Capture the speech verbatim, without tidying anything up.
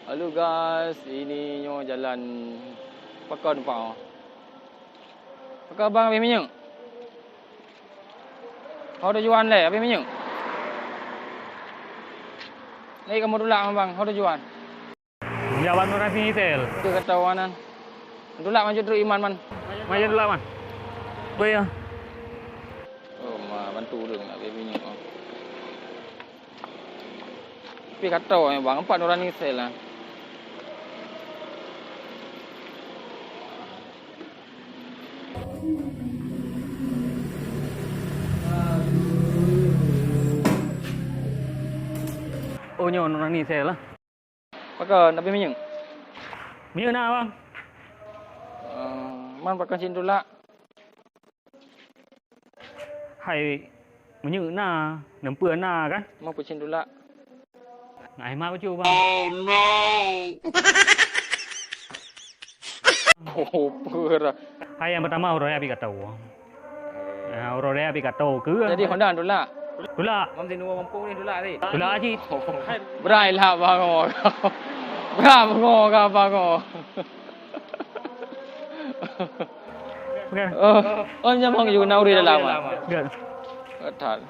Halo guys, ini nyoe jalan pakon pau. Pakon abang habéh minyeuk? Ho tujuan lé habéh minyeuk? Lé kamoe tulak abang, ho tujuan? Jawaban Nurani Sel. Keu kata orang nan. Tulak maju terus iman man. Maju tulak man. Apa ya? Oh, ma bantu ureueng nak habéh minyeuk. Tapi kata orang bang, empat Nurani Sel lah. Oh, nyoe Nurani Sel lah. Pakon, tapi minyeuk? Minyeuk na, bang. Eh, man pakon cit tulak? Hai, minyeuk na, neumpeue na kan? Mau peucin tulak? Ngai ma bacut, bang. Oh, peura. Hai, nyang pertama uroe nyan pih ka tau. Ah, uroe nyan pih ka tau keu. Jadi Honda tulak. Tulak. Mam sinoe gampông ni tulak tadi. Tulak cit. Brai lah bango. Bra bango ka bango. Bukan. Oh, oh nyamong juga nak urus dalam. Good. That.